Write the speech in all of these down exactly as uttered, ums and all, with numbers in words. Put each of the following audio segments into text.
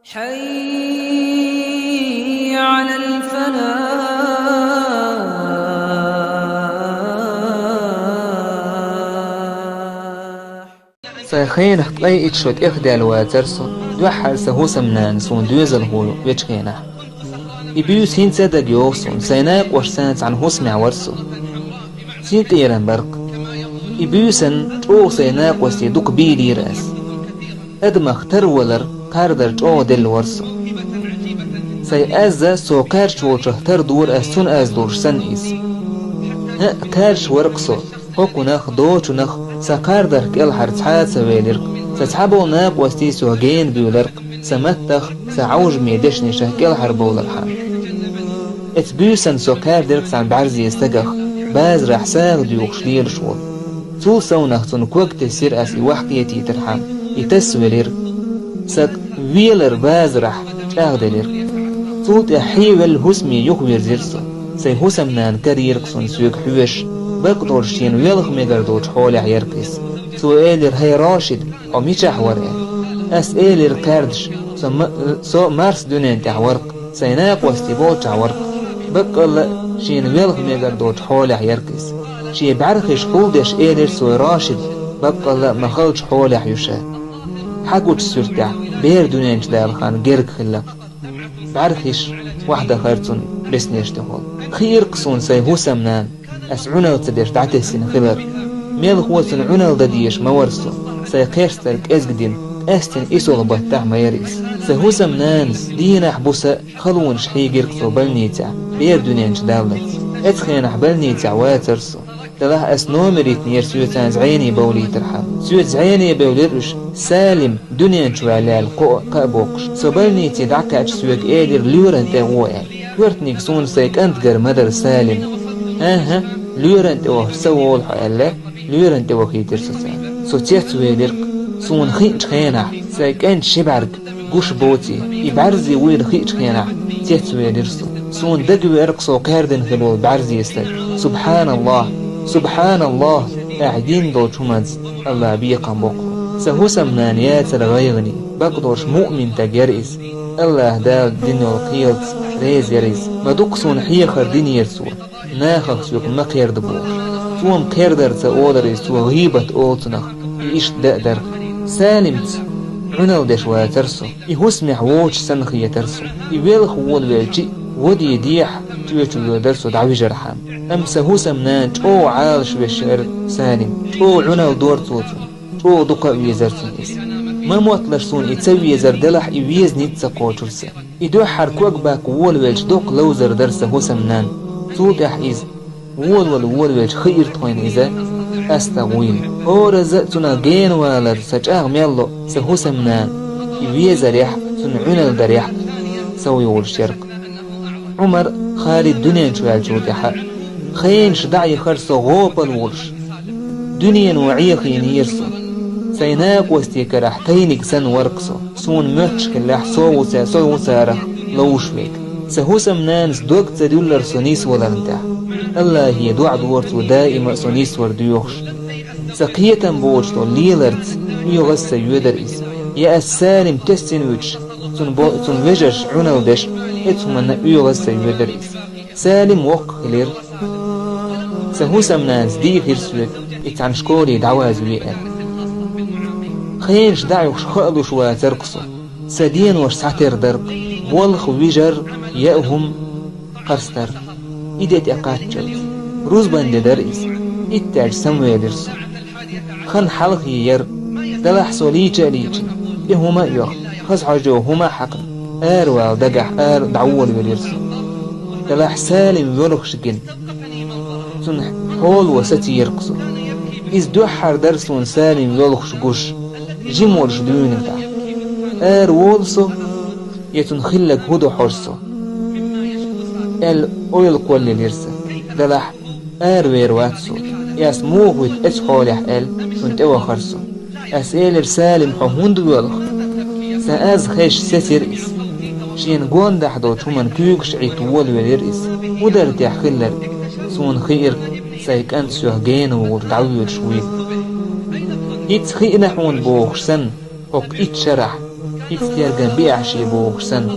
حي على الفلاح. Сайн хенах ткъе итт шо тӀехдаьлла вацара со, дуьххьара сан хӀусамнана суна доьзалхо вечу хенахь. И буьйса хӀинца а дага йогӀу суна, сайн накъосташца цхьаьна хӀусамехь вара со. Синкъерам бара-кх. И буьйсанна чӀогӀа сайн накъостий дукха бийлира ас. Адамах тарвалар, кхардар чӀогӀа делла вара со. Сайн аз со кхаьрдаш волчух тардора ас цунна аз долуш санна иза. ХӀаъ, кхаьрдаш вара-кх со, хӀокхунах, дочунах, сан кхардарх кӀелхьара цхьа а ца велира-кх, сан цхьаболу накъостий сох гена буьйлура-кх, сан маттах, сан Ӏовжаме дешнашах кӀелхьарбовлархьама. Эцу буьйсанна со кхаьрдира-кх цхьана бӀаьрзе стагах, базарахь сагӀа доьхуш лелаш волу. Цул совнах цунна ког тесира ас и вахкхетийтархьама, и тасавелира. Сан велар базарахь чӀагӀделира. Цул тӀаьхьа хьевелла хӀусаме юхавирзира со. Сайн хӀусамнана карийра-кх суна соьга хьоьжуш, бакъдолуш шена велха мегар долчу хьолехь яра-кх иза. Цо элира: «ХӀей, Рашид, хьо мичахь вара?» — аьлла. Ас элира кхаьрдаш: «Со ма-, со Марс дуьнен тӀехь вара-кх, сайн накъостий болчохь вара-кх». Баккъалла а шена велха мегар долчу хьолехь яра-кх иза. Шен бӀаьрхиш хьулдеш элира цо: «Рашид, баккъалла а ма-халчу хьолехь ю ша. Хьан гучу суьртехь бер дуьнен чу дала хан герга хилла-кх». БӀаьрхиш охьадахара цунна беснеш тӀехула. Хиира-кх суна сайн хӀусамнана, ас Ӏуналла ца деш дӀатесна хилар. Мелхо цунна Ӏуналла дан дезаш ма вара со, сайн кхерстар кӀезга дина, къаьстина и солха баттахь ма яра иза. Сайн хӀусамнанас дийнахь-буса халонаш хьийгира-кх цо больницехь, бер дуьнен чу даллалц. Эцу хенахь больницехь вацара со. Делахь ас номер йитинера соьца зӀене бовлийтархьама. Соьца зӀене бевлира уьш, Салим дуьнен чу ваьлла аьлла кхаъ-, кхаъ боккхуш. Со больнице дӀакхаьчча соьга элира лоьран тӀе гӀо аьлла. Коьртаниг суна сайн кӀантгара ма дара Салим. «ХӀан-хӀа, лоьран тӀе вахча ца волу хьо», — аьлла, лоьран тӀе вахийтира со царна. Со цецвелира-кх. Суна хиъначу хенахь, сайн кӀанта ши бӀаьрг гуш боций, и бӀаьрзе вуйла хиъчу хенахь, цецвелира со. Суна дагавеара-кх со кхаьрдина хилла волу бӀаьрзе стаг. Субханаллах! Субханаллах! Ахь дина долчу хӀуманца Аллах бекхам боккху. Сан хӀусамнана яцара гӀайгӀане, бакъдолуш муъмин стаг яра иза. Аллах Дала дина йолу кхелаца реза яра иза. Ма дукха суна хьехар динера цо, нахах соьга ма кхерда бохуш. Цо-м кхердар ца олура иза, цо гӀийбат олу цунах, и иштта даа дара. Салимца Ӏуналла деш вацара со. И хӀусамехь воцуш санна хетара со. И велха волавелча а, вадийна дехьа чоьчу воьдара со дӀавижархьама. Амма сан хӀусамнана чӀогӀа Ӏалашвеш яра Салим. ЧӀогӀа Ӏуналла дора цо цунна. ЧӀогӀа дукха а везара цунна иза. Ма мотталаш суна и ца везар, делахь и веза ницкъ ца кхочура сан. И дуьххьара ког баккха волавелча доккха ловзар дара сан хӀусамнанна. Цул тӀаьхьа иза волавала волавелча хиира тхуна иза къаьстагӀа вуйла. ХӀоразза а цунах гена валар сан чӀагӀ мел ло, сан хӀусамнана и везарехь, цунна Ӏуналла дарехь сов йолуш яра-кх. Ӏумар, Халид дуьнен чу ваьллачул тӀаьхьа, хенаш дӀа а яхара со гӀопал волуш. Дуьнено Ӏехийнера со. Сайн накъостий карахь тайниг санна вара-кх со. Суна моьттуш хиллехь, со ву ца-, со ву царах ловзуш верг. Сан хӀусамнанас дог ца дуьллура со нисваларна тӀехь. Аллахе доӀа дора цо даима а со нисвар доьхуш. Сан кхетам боцуш долу леларца оьгӀаз а ца йоьдура иза. Я ас Салим тесна вуьтуш, цунна бо-, цунна вежарша Ӏуналла деш, эцу хӀуманна оьгӀаз а ца йоьдура иза. Салим воккха хилира. Сан хӀусамнанас дийхира соьга, и цхьана школе дӀавазаве аьлла. Хенаш дӀа а юхуш хаалуш вацара-кх со. Сан денош схьатера дара-кх, болх, вижар, яа хӀума, кхарстар. И де тӀекхаччалц. Рузбан де дара иза. Иттаьлча самавелира со. Хан хьалхе яра, делахь со лийча а лийчина, тӀе хӀума а йохна, хаза хьожа йолу хӀума а хьаькхна, аравала дагахь ара дӀаволавелира со. Делахь Салим воьлхуш гина, цунна хьоло сацийра-кх со. Иза дуьххьара дара суна Салим воьлхуш гуш, жима волуш дуьйна тӀехь. Ара волу со, я цунна хилларг хӀун ду хьожу со? Аьлла, ойла кхоллаелира сан. Делахь аравер вац со. Ас муха вуьту эцу хьолехь аьлла, цунна тӀевахара со. Ас элира: «Салим, хьо хӀунда воьлху?» Сан аз хезча сецира иза. Шена гондахь долчу хӀуманна куьйгаш Ӏитта волавелира иза. ХӀун дара тӀехь хилларг? Суна хиира, сайн кӀант соьх гена вогӀур дӀавоьдуш вуйла. ХӀинца хиъна хьуна бохуш санна, хӀокху итт шарахь, Иштта тергам биахь шен бохуш санна,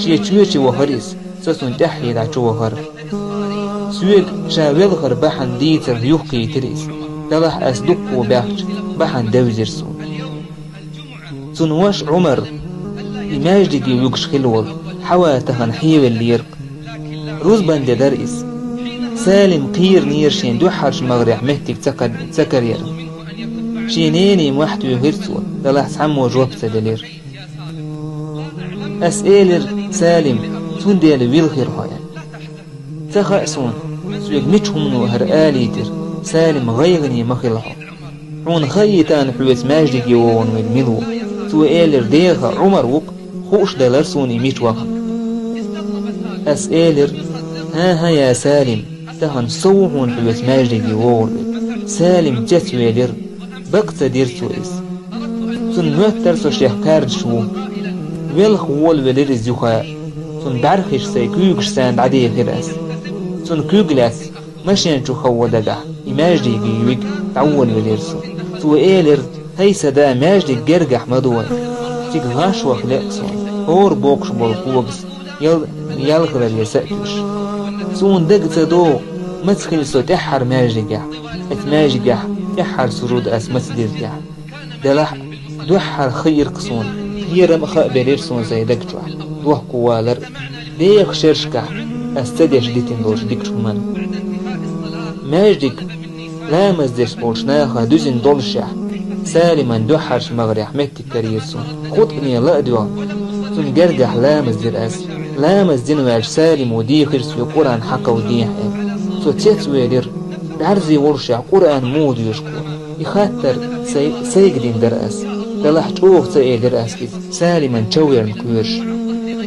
шен чоьчу вахара иза, со цунна тӀаьххье дӀа чу вахара. Соьга ша велхар бахьана дийцар юхкхийтира иза, делахь ас дуккха баьхча, бахьана девзира суна. Цуьнан ваша Ӏумар, и маьждиге вуьгуш хилла волу, Хьава тахана хьевеллера. Рузбан де дара иза. Салим кхеранера шен дуьххьарчу магӀарехь меттиг ца кар-, ца каръярна. Шен нене мохь туьйхира цо, делахь цхьаммо жоп ца делира. Ас элира: «Салим, цундела вилхира хьо», — аьлла. Ца хаьа суна, соьга мича хӀумано хӀара алийтира, Салим гӀайгӀане ма хила хьо. Хьуна хаийтан хьоьца маьждиге вогӀун верг мила ву? Цо элира: «Деха, Ӏумар ву-кх, хууш делара суна и мича вахана». Ас элира: «ХӀан-хӀа, я Салим, тахана со ву хьуна хьоьца маьждиге вогӀур верг». Салим цецвелира, бакъ ца дира цо иза. Цунна моьттара со шех кхаьрдаш ву. Велха волавелира иза юха. Цунна бӀаьрхиш сайн куьйгаш санна дӀадехира ас. Цунна куьг лаьцна, машен чу хавва дагахь, и маьждиге юьйга дӀаволавелира со. Цо элира: «ХӀай сан да, маьждиг гергахь ма ду вай. Цига гӀаш ваха леа суна, хӀора боккхуш болу когас ял-, ял хиларе са а туьйш». Суна дага ца догӀу, маца хилла со тӀаьххьара маьждигехь, оцу маьждигехь тӀаьххьара сужуд ас маца дира техьа. Делахь а, дуьххьара хиира-кх суна, кхерам а хаабелира суна сайн даг чохь, дохковалар а, деха шерашкахь ас ца деш дитина долчу дикачу хӀуманна. Маьждиг, ламаз деш болчу наха дуьзина доллушехь, Салиман дуьххьарчу магӀарехь меттиг карийра суна. ХутӀане ла а доьгӀна, цунна гергахь ламаз дира ас. Ламаз дина ваьлча, Салимо дийхира соьга Къуръан хьакховдадехьа аьлла. Со цецвелира, бӀаьрзе воллушехь Къуръан муха доьшу-кх вай? И хаттар сай-, сайга дина дара ас. Делахь чӀогӀа ца элира ас иза, Салиман чов ярна кхоьруш.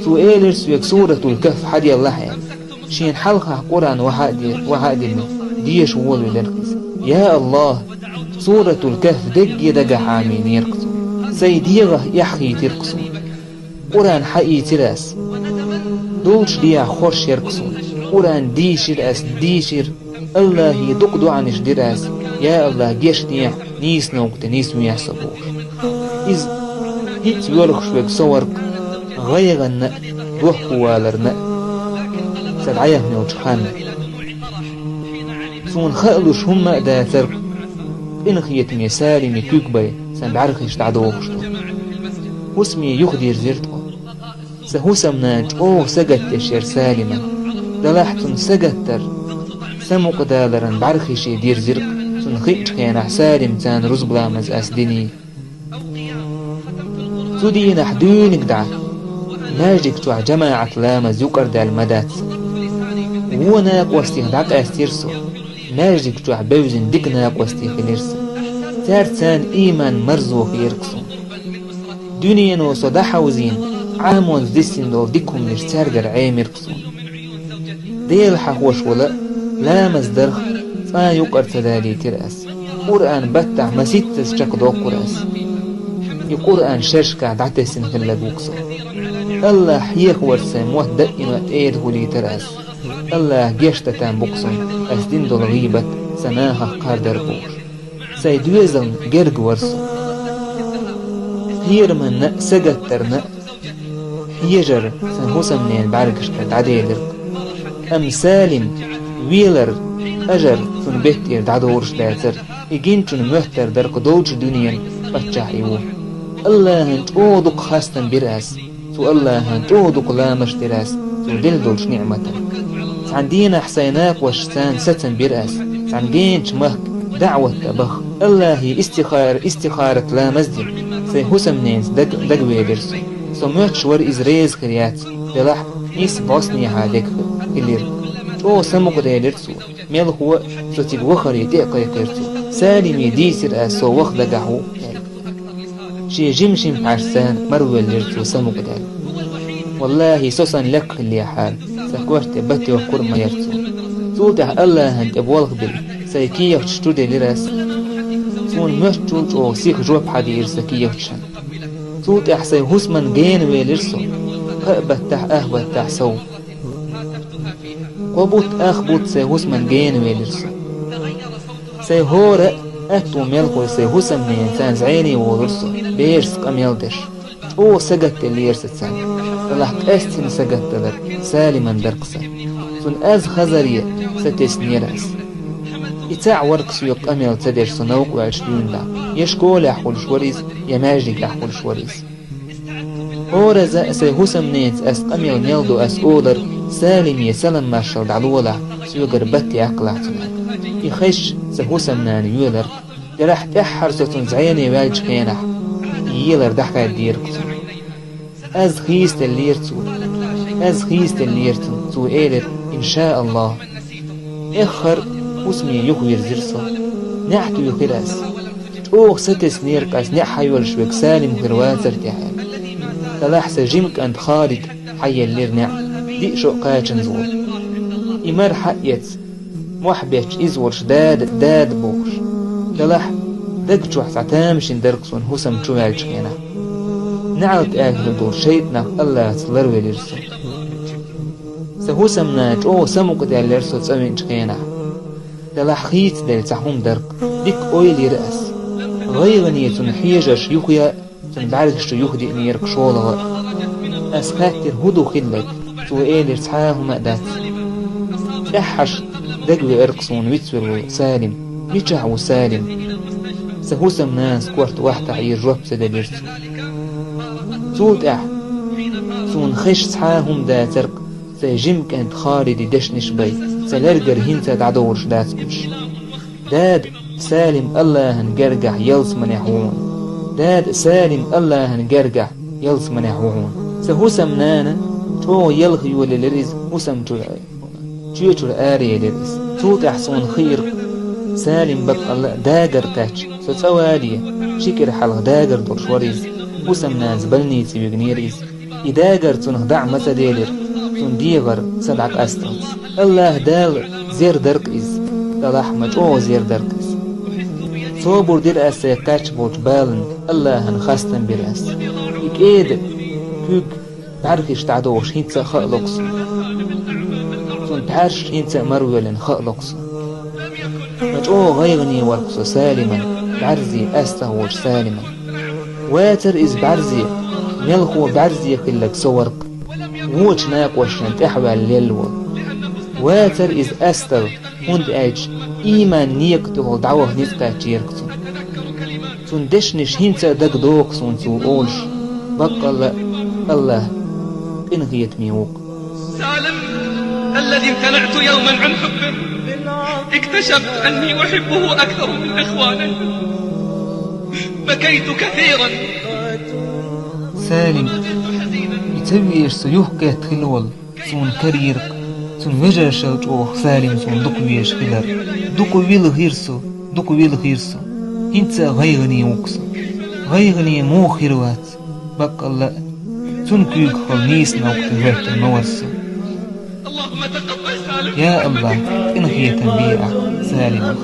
Цо элира соьга Суратул-Кахф хьаделлахь аьлла. Шена хьалхахь Къуръан вахьа а де-, вахьа а дина, деша волавелира иза. Я АллахӀ! Суратул-Кахф дегге дагахь Ӏамийнера-кх цо. Сайн дегӀах эхь хийтира-кх суна. Къуръан хьаийцира ас. Долчу дехьа хорш яра-кх суна. Къуръан дийшира ас, дийшира. АллахӀе дукха доӀанаш дира ас: «Я АллахӀ, гечдехьа, нийса новкъа тӀе нисвехьа со», — бохуш. Иза хӀинца воьлхуш верг со вара-кх, гӀайгӀанна а, дохковаларна а сан дӀаяхна йолчу ханна. Суна хаалуш хӀумма а дацара-кх, къинхетаме Салиме куьг бай сан бӀаьрхиш дӀадохуш долу. ХӀусаме юхадирзира тхо. Сан хӀусамнана чӀогӀа сагатдеш яра Салиман. Делахь цунна сагатдар, самукъадаларан бӀаьрхише дирзира-кх, цунна хиъчу хенахь Салимца рузба ламаз ас диний. Цу дийнахь дуьйна дӀа маьждиг чохь жамаӀат ламаз юкъардаьлла ма дац. Вон накъостех дӀакъаьстира со. Маьждиг чохь бевзина дика накъостий хилира сан. Цаьрца царна ийман марзо хиира-кх суна. Дуьнено со дӀахьовзийна, Ӏамонца диссина долу дика хӀуманаш цаьргара Ӏемира-кх суна. Дела хьахош вала а, ламаз дарх цкъа а юкъара ца далийтира ас. Къуръан баттахь маситтаза чекхдоккхура ас. И Къуръан шерашкахь дӀатесна хилларг ву-кх со. АллахӀ хьехаварца сайн мотт даима а тӀера хулийтара ас. АллахӀа гечдан там бу-кх суна, ас дина долу гӀийбат сан нахах кхардар бохуш. Сайн доьзална герга вара со. Кхераманна а, сагатдарна а хьежар сан хӀусамненан бӀаьргашкара дӀаделира-кх. Амма Салим велар, ажар цунна беттера дӀадолуш дацара. И гиначунна моьттар дара-кх долчу дуьненан паччахь и ву. АллахӀана чӀогӀа дукха хастам бира ас. Цу АллахӀана чӀогӀа дукха ламазаш дира ас цо делла долчу ниӀматан. Цхьана дийнахь сайн накъосташца сацам бира ас, цхьана геначу махка даӀват дан баха. АллахӀе истихара, истихарат ламаз дира, сайн хӀусамненца даг-, дагавелира со. Со моьттуш вара иза реза хир яц, делахь а, нийсса бӀостанехьа дерг хилира. ЧӀогӀа самукъаделира цо. Мелхо а, со цига вахаре тӀе а кхайкхира цо. Салиме дийцира ас, со ваха дагахь ву аьлла. Шен жима-шимпхьашца марвеллира цо самукъадаьлла. ВаллахӀи, со санна лекха хиллехьара, сан корта тӀе бат йохкур а ма яра цо. Цул тӀаьхьа АллахӀана тӀе болх бина, сайн кехаташ чу делира ас. Суна моьттучул чӀогӀа сиха жоп хьадийра сан кехаташна. Цул тӀаьхьа сайн хӀусаман гена велира со, кхаа баттахь, ах баттахь сов. Кхо бутт, ах бутт сайн хӀусаман гена велира со. Сайн хӀора а, аьтту мелхо а сайн хӀусамненца зӀене волура со, берашца къамел деш. Оха сагатделлера сан царна. Делахь къаьстина сагатдалар Салиман дара-кх сан. Цунна аз хазаре сатеснера ас. И цхьаъ вар-кх соьга къамел ца деш со новкъа ваьлча дуьйна дӀа. Я школехь хуьлуш вара иза, я маьждигехь хуьлуш вара иза. ХӀоразза а сайн хӀусамненца ас къамел мел ду ас олар, Салиме салам-маршалла дӀалолахь, соьгара батт яккхалахь цунна. И хезча, сан хӀусамнана йоьлар-кх. Делахь тӀаьххьара со цунна зӀене ваьллачу хенахь, и елар дӀахаьддера-кх цунна. Аз хийцаделлера цо. Аз хийцаделлера цунна. Цо элира: «Иншааллахь». Эххар хӀусаме юхавирзира со. НеӀ туьйхира ас. ЧӀогӀа сатеснера-кх ас неӀ хьайоьллуш верг Салим хир вацар-те аьлла. Делахь сан жима кӀант Халид хьаеллера неӀ, диъ шо кхачанза волу. И мара хьаэцна, мохь бетташ иза волуш: «Дада, дада», – бохуш. Делахь даг чохь цхьа тамашийна дара-кх суна хӀусам чуваьллачу хенахь. НеӀалт аьлла хир долу шайтӀанах АллахӀаца ларвелира со. Сан хӀусамнана чӀогӀа самукъадаьллера со цӀа веанчу хенахь. Делахь хийцаделла цхьа хӀума дара-кх, дика ойла йира ас. ГӀайгӀане цунна хьежарш юхаяьлла, цуьнан бӀаьргаш чу юхадиънера-кх шолгӀа а. Ас хаьттира, хӀун ду хилларг. Цо элира: «Цхьа а хӀума а дац». ТӀаьххьарш дагавеара-кх суна вицвер волу Салим. Мичахь ву Салим? Сан хӀусамнанас корта вахьтахь, ира жоп ца делира цо. Цул тӀаьхьа суна хезаш цхьа а хӀума дацара-кх, сайн жима кӀант Халидан дешнаш бен, сан лергара хӀинца а дӀадовлуш дац уьш. Дада, Салим АллахӀан гергахь ялсаманехь ву хьуна. Дада, Салим АллахӀан гергахь ялсаманехь ву хьуна. Сан хӀусамнана чӀогӀа ялх йолаелира иза хӀусам чуьра, чоьчуьра араелира иза. Цул тӀаьхьа суна хиира, Салим баккъалла а дагар кхаьчча, со цӀа вале, ши кӀира хьалха дагар долуш вара иза. ХӀусамнанас больнице вигнера иза. И дагар цунах дӀа а ма ца делира, цуьнан дегӀара са дӀакъасталц. АллахӀ Дала зер дара-кх иза, делахь ма чӀогӀа зер дара-кх иза. Собар дира ас сайн кхаьчна болчу баланна, АллахӀана хастам бира ас. И кӀеда куьг бӀаьрхиш дӀадохуш хӀинца а хаало-кх суна. Цуьнан пхьаьрсаш хӀинца а марвоьллина хаало-кх суна. Ма чӀогӀа гӀайгӀане вара-кх со Салиман, бӀаьрзе, астагӀа волчу Салиман. Вацара иза бӀаьрзе, мелхо бӀаьрзе хилларг со вара-кх, вочу накъосташна тӀаьхьаваьлла лелла волу. Вацара иза астагӀа, хӀунда аьлча ийман некъа тӀехула дӀаваха ницкъ кхаьчнера-кх цунна. Цуьнан дешнаш хӀинца а дагадогӀу-кх суна цо олуш, баккъалла а АллахӀ къинхетаме ву-кх. سالم الذي امتنعت يوما عن حبه، اكتشفت أني أحبه أكثر من إخوانه. بكيت كثيرا. Салим, и ца везаш со юхакхетта хилла волу, суна карийра-кх, цуьнан вежаршал чӀогӀа Салим суна дукха везаш хилар. Дукха вилхира со, дукха вилхира со. ХӀинца а гӀайгӀане ву-кх со. ГӀайгӀане муха хир вац? Баккъалла а, цуьнан куьйгахула нийса новкъа тӀе хӀоьттина ма вара со. Я АллахӀ, къинхетам бе ахь Салимах.